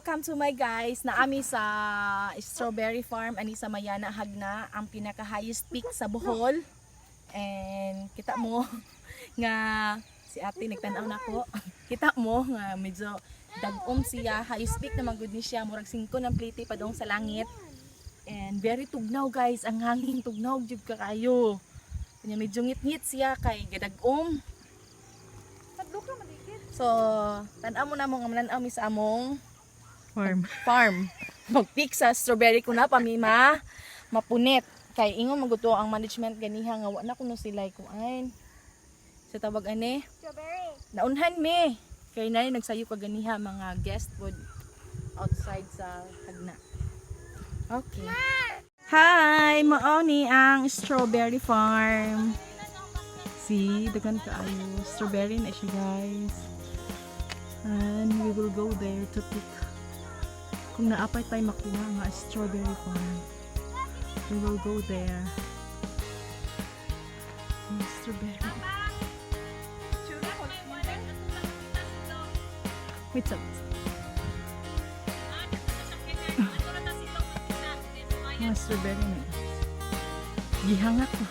Welcome to my guys. Naami sa strawberry farm ani sa Mayana Jagna, ang pinaka highest peak sa Bohol. And kita mo nga si ate nagtan-aw nako. Kita mo nga medyo dag-om siya, highest peak naman gud ni siya, murag 5 ng plite padong sa langit. And very tugnaw, guys, ang hangin tugnaw jud kaayo. Kanya medyo ngit-ngit siya kay gadag-om. So, tan-aw mo na mo nga manan-aw mi sa among Farm. Farm. Magpick sa strawberry ko na pamima mapunit. Kay ingon maguto ang management ganiha nga wa na kuno sila kuan. Sa tawag ani? Strawberry. Naunhan mi. Kay nay nagsayo ka ganiha mga guest pod outside sa Jagna. Okay. Hi, mao ni ang strawberry farm. See, daghan kaayo. Strawberry na siya, guys. And we will go there to pick. Kung naapay tayo makuha nga strawberry farm. We will go there. Ang strawberry. Wait up. Mga strawberry na, guys. Gihangak ko.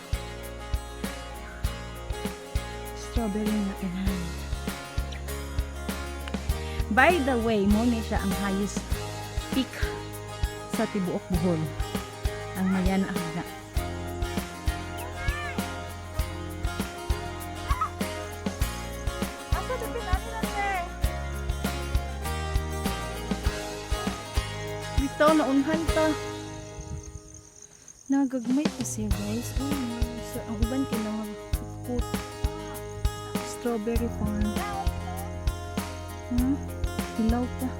Strawberry na tanan. By the way, mo ni siya ang highest peak sa tibuok Bohol. Ang Mayana Jagna. Asa na pinani na te? Bitaw naunhan ta. Nagagmay pa siya, guys. Oh, no. So, ang uban kay mga kut. Strawberry farm. Hilaw pa.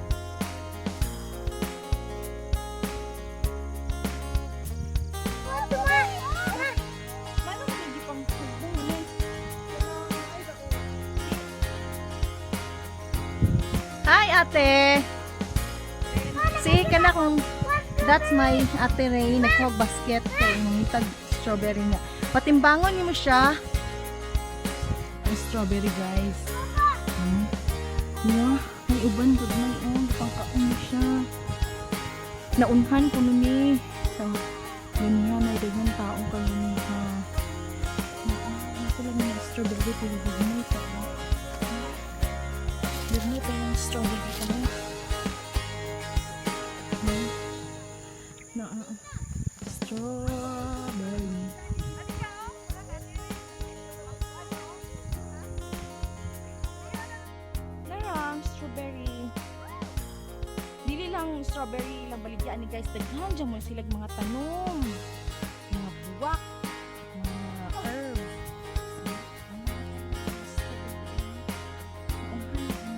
Mano man lagi pang hugbong ni? Hi, ate! See, kana kung that's my Ate Ray, nagkuha basket kay mangitag strawberry nga. Patimbangon nimo siya. Ang strawberry, guys. Yeah, may uban gud may oh, pangkaon siya. Naunhan ko ni. So, ganyan may daghan tao kaganiha. Nasa lang yung strawberry pero gagmay pa. Oh. Gagmay pa yung strawberry pa. Na, strawberry. Narang strawberry. Dili lang strawberry lang baligyan ni, guys. Daghan dyan mo sila mga tanom. Mga buwak. Mga herb. See? Ang mga strawberry. Ang ano, ano,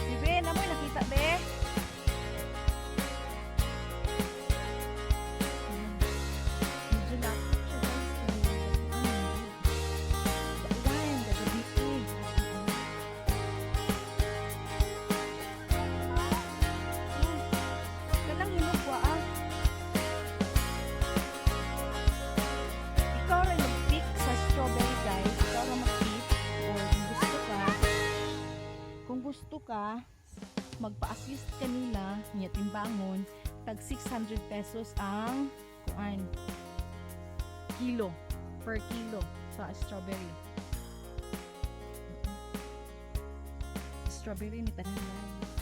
Bebe, namoy nakita, be. Medyo lapit siya, guys. Kay, ano, bauan, gagabi eh. Oh, kanang hinog wa ah. Ikaw rin mag-pick sa strawberry, guys. Ikaw rin mag-pick or kung gusto ka magpa-assist kanila niya timbangon, tag 600 pesos ang kuan kilo, per kilo sa strawberry. Strawberry ni tanan, guys.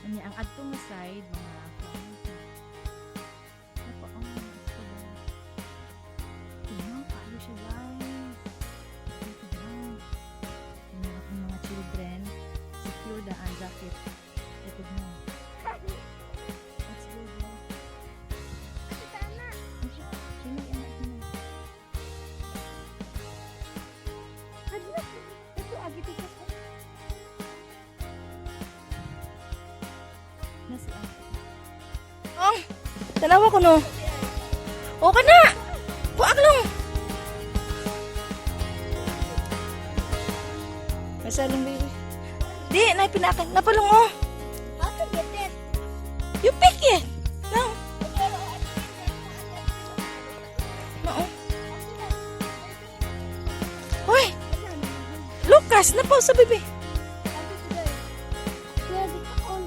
Anya ang adto nga side mga flowers na. Ano pa, oh, mga strawberry. Tingnan kaayo siya, guys. Ito. Anya akong mga children secure the ang jacket. Ito na. Let's go there. Sino yung anak mo? Ito, agi tikas ko. Na si ate. Oh, tanawa ko no. Okay na. Kuak lang. Masalong baby. Di, na pinakan. Napalong oh. How to get it? You pick it. No. No. Hoy! Look ka. Prutas na pa sa bebe. Yeah, di kaon.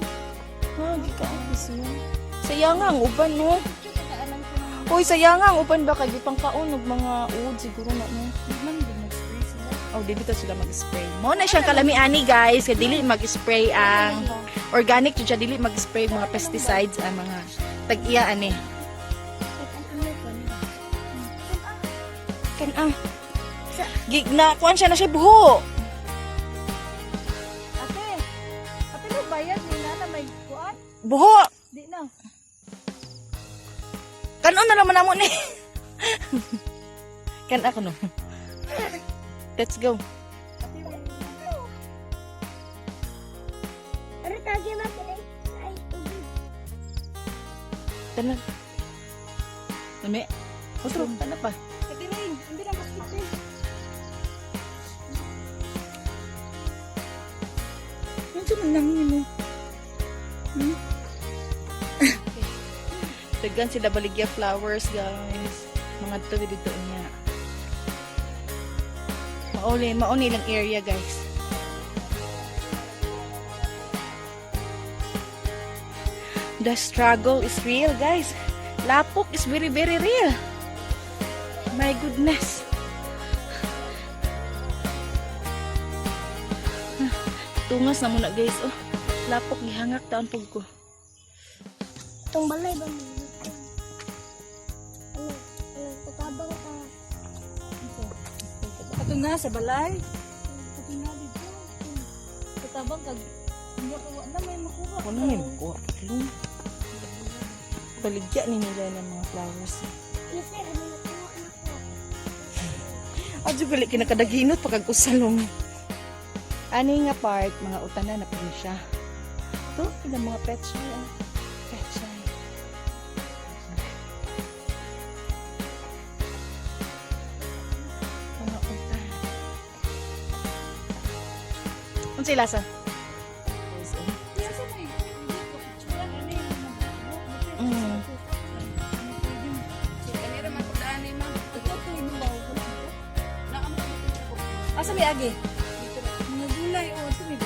Ah, gikaon siya. Sayang nga ang uban, no? Uy, sayang nga ang uban ba kay gipang kaon og mga uod siguro na, no. Man, di mag-spray sila. Oh, dili to sila mag-spray. Mo na siyang kalamiani, guys, kay dili mag-spray ang organic jud siya, dili mag-spray mga pesticides ang mga tag-iya ani. Kan ah. Gig na kuan siya na siya buho. Ate, ate mo bayad ni nana may kuan? Buho. Di na. Kanon na naman namo ni. Kan ako no. Let's go. Ano tagi ma ay ay tubig. Tanan. Lami. Otro, tanan pa. Ate na hindi na masakit eh. Ano man lang mo? Daghan sila baligya flowers, guys. Mga to dito niya. Mauli, mauni lang area, guys. The struggle is real, guys. Lapok is very, very real. My goodness. Tungas na muna, guys. Oh, lapok gihangak taon pug ko. Itong balay ba mo? Ano? Ano patabang ka? Ato na sa balay. Ato na dito. Katabang kag hindi ko na may makuha. Wala may makuha. Tatlong. Baligya ni nila ng mga flowers. Yes, sir, may nakuha na ko. Adyo gali kinakadaghinot pagkag usalong. Ani nga part, mga utana na po siya. Ito, ilang mga pechay. Ah. Pechay. Mga utan. Unsay lasa? Kaya sa may dito picturean ano yung Asa may agi? Mga gulay o ito may